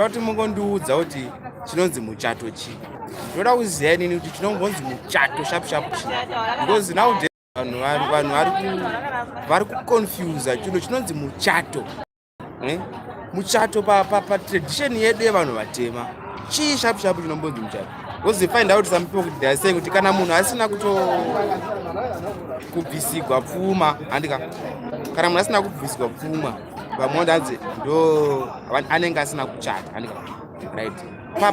Kuti mungondiudza kuti chinonzi muchato chii. Ndoda kuziva inini kuti chinombonzi muchato sharp sharp chii. Because nowadays vanhu vanhu vari kuconfusa chinhu chinonzi muchato. Eh? Muchato pa pa pa tradition yedu yevanhu vatema. Chii sharp sharp chinombonzi muchato? Because you find out some people they are saying kuti kana munhu asina kuto kubvisigwa pfuma handika kana munhu asina kubvisigwa pfuma vamwe ndanzi ndo anenge asina kuchata handika right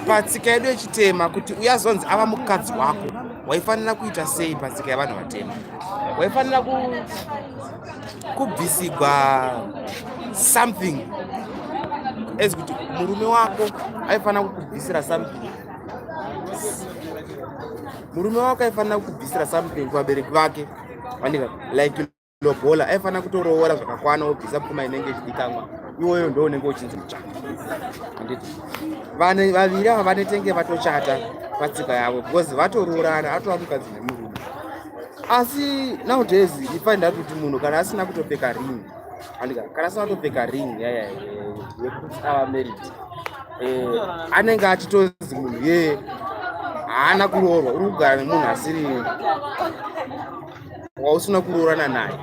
patsika yedu yechitema kuti uyazonzi ava mukadzi wako waifanira kuita sei patsika yevanhu vatema waifanira kubvisigwa something as kuti murume wako aifanira kukubvisira something murume wako aifanira kukubvisira something kuvabereki vake andika like lobola aifanira kutoroora zvakakwana wobvisa pfuma inenge ichidikanwa iwoyo ndo unenge uchinzi muchato handiti vanhu vaviri ava vanetenge vatochata patsika yavo because vatoroorana atova mukadzi nemurume asi nowadays you find out kuti munhu kana asina kutopfeka ring andika kana asina kutopfeka ring yaya yekuti ava married eh, anenge achitozi munhu yeye haana kuroorwa uri kugara nemunhu asiri wausina kuroorana naye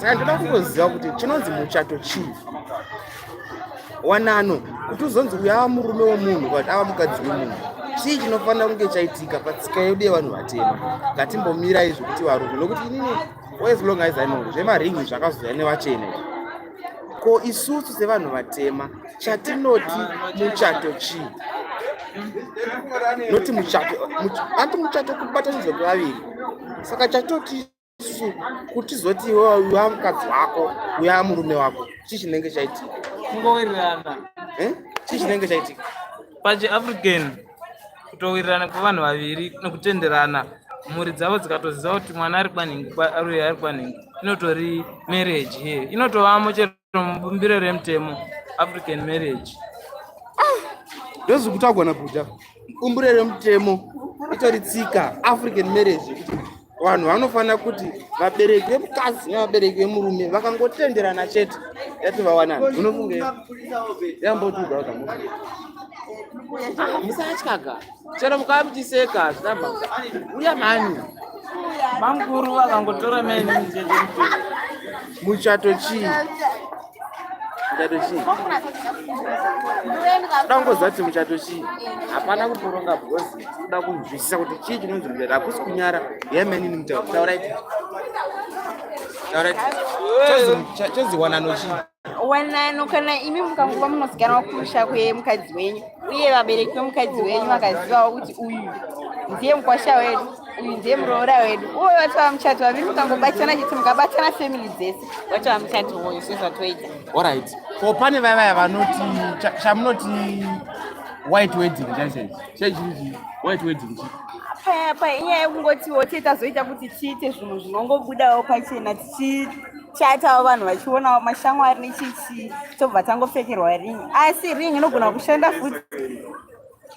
saka ndoda kungoziva kuti chinonzi muchato chii wanano kuti uzonzi uyo ava murume wemunhu kana kuti ava mukadzi wemunhu chii chinofanira kunge chaitika patsika yedu yevanhu vatema ngatimbomirai zvekuti varume nokuti inini as long as I know zvemaringi zvakazouya nevachena ko isusu sevanhu vatema chatinoti muchato chii noti muchato anti muchato kubatanidzwa kwevaviri saka chatoti isusu kutizoti iwe uya mukadzi wako uya murume wako chii chinenge chaitika kungowirirana eh? chii chinenge chaitika pachiafrican kutowirirana kwevanhu vaviri nekutenderana mhuri dzavo dzikatoziva kuti mwana ari kwanhingi uye ari kwanhingi inotori marriage here inotovamo chero mubumbiro remutemo african marriage ah, ndozvikutagwa nabuja bumbiro remutemo itori tsika african marriage yekuti vanhu vanofanira kuti vabereki vemukadzi nevabereki vemurume vakangotenderana chete yati vawanana unofunge yambotiuda musatyaga chero mukava muchiseka zvinamba uya mhani bamkuru vakangotora meni muchete muchato chii muchato chii toda kungoziva kuti muchato chii hapana kuporonga because toda kunzwisisa kuti chii chinonzi muchato hakusi kunyara yemenini mutauro taurai taurai chozi wanano chii Wanano kana imi mukangova munozikanwa kumusha kwemukadzi wenyu uye vabereki vemukadzi wenyu vakazivawo kuti uyu ndiye mukwasha wedu uyu ndiye muroora wedu uye watova muchato vaviri mukangobatana chete mukabatana family dzese watova muchato uyu sezvatoita Alright. Ko pane vaya vaya vanoti chamunoti white wedding chaicho chaicho chii white wedding chii? Paya paya inyaya yekungotiwo tete tazoita kuti tiite zvinhu zvinongobudawo pachena tichichatawo vanhu vachionawo mashamwari nechichi tobva tangopfekerwa ring asi ring inogona kushanda futi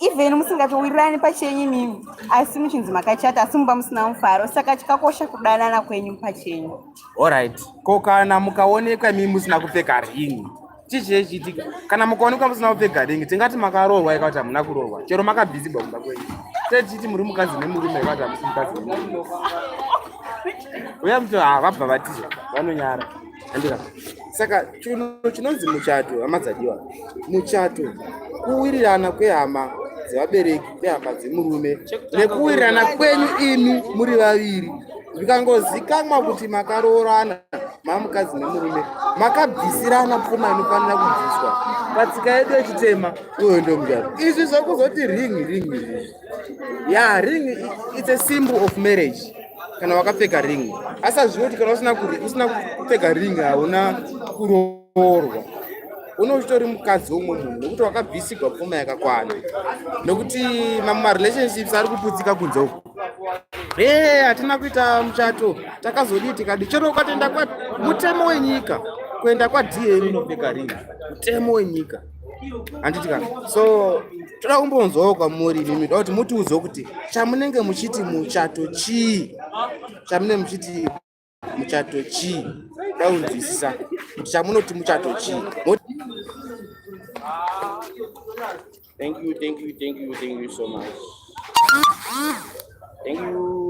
even musingatowirirani pachenyu imimi asi muchinzi makachata asi mumba musina mufaro saka chikakosha kudanana kwenyu pachenyu Alright. Ko kana mukaonekwa imimi musina kupfeka ring chii chee chiitika kana mukaonekwa musina kupfeka ring tingati makaroorwa ikakuti hamuna kuroorwa chero makabhisigwa kumba kwenyu tee tichiti muri mukadzi nemurume ikakuti hamusi mukadzi nemurume uya muti ha vabva vatiza vanonyara andika saka chinhu chinonzi muchato hama dzadiwa muchato kuwirirana kwehama dzevabereki nehama dzemurume nekuwirirana kwenyu imi muri vaviri zvikangozikamwa kuti makaroorana mamukadzi nemurume makabvisirana pfuma inofanira kubviswa patsika yedu yechitema uyo ndo muchato izvi zvekuzoti ring ring izvi ya ring it's a symbol of marriage kana wakapfeka ring asi hazvivi kuti kana usina kupfeka ring hauna kuroorwa une uchitori mukadzi womumwe munhu nekuti wakabvisigwa pfuma yakakwana nekuti mamwe marelationships ari kuputsika kunze uku e hatina kuita muchato takazodii tikadii chero ukatoenda kwa mutemo wenyika kuenda kwadm unopfeka ring mutemo wenyika handiti kana so toda kumbonzwawo kwamuri imimi toda kuti mutiudzewo kuti chamunenge muchiti muchato chii chamunenge muchiti muchato chii da kunzwisisa kuti chamunoti muchato chii. Thank you, thank you, thank you, thank you so much. Thank you.